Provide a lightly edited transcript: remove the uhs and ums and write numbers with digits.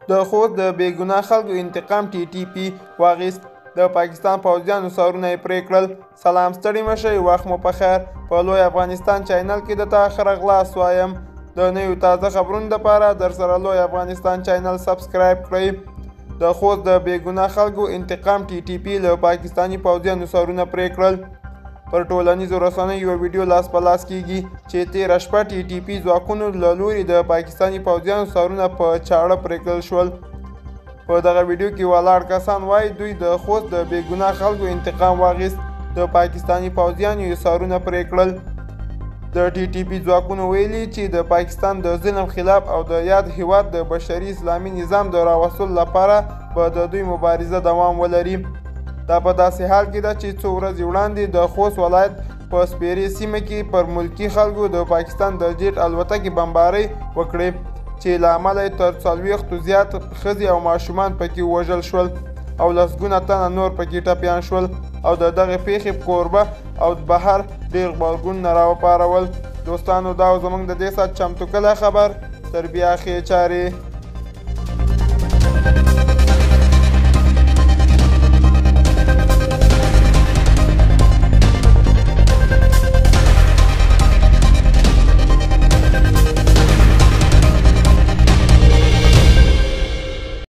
د خوست د بې ګناه خلکو انتقام ټي ټي پي واخیست، د پاکستان پوځیانو سرونه یې پرې کړل. سلام، ستړي مه شئ، وخت مو په خیر. په لوی افغانستان چینل کې د تا ښه راغلاست وایم. د نویو تازه خبرونو دپاره درسره لوی افغانستان چینل سبسکرایب کړئ. د خوست د بې ګناه خلکو انتقام ټي ټي پي له پاکستاني پوځیانو سرونه پرې کړل. پر ټولنیزو رسنیو یوه ویډیو لاس په لاس کیږي چې تېره شپه ټي ټي پي ځواکونو له لوري د پاکستاني پوځیانو سرونه په چاړه پرې کړل شول. په دغه ویډیو کې ولاړ کسان وايي دوی د خوست د بې ګناه خلکو انتقام واخیست، د پاکستاني پوځیانو یې سرونه پرې کړل. د ټي ټي پي ځواکونو ویلي چې د پاکستان د ظلم خلاف او د یاد هیواد د بشري اسلامي نظام د راوستلو لپاره به د دوی مبارزه دوام ولري. دا په داسې حال کې ده چې څو ورځې وړاندې د خوست ولایت په سپیرې سیمه کې پر ملکي خلکو د پاکستان د جیټ الوتکې بمبارۍ وکړې چې له امله یې تر 40 زیات ښځې او ماشومان پکې ووژل شول او لسګونه تنه نور پکې ټپیان شول او د دغې پیښې کوربه او بهر ډېر غبرګونونه راوپارول. دوستانو، دا زموږ د دې ساعت چمتو کړی خبر. تر بیا ښې چارې.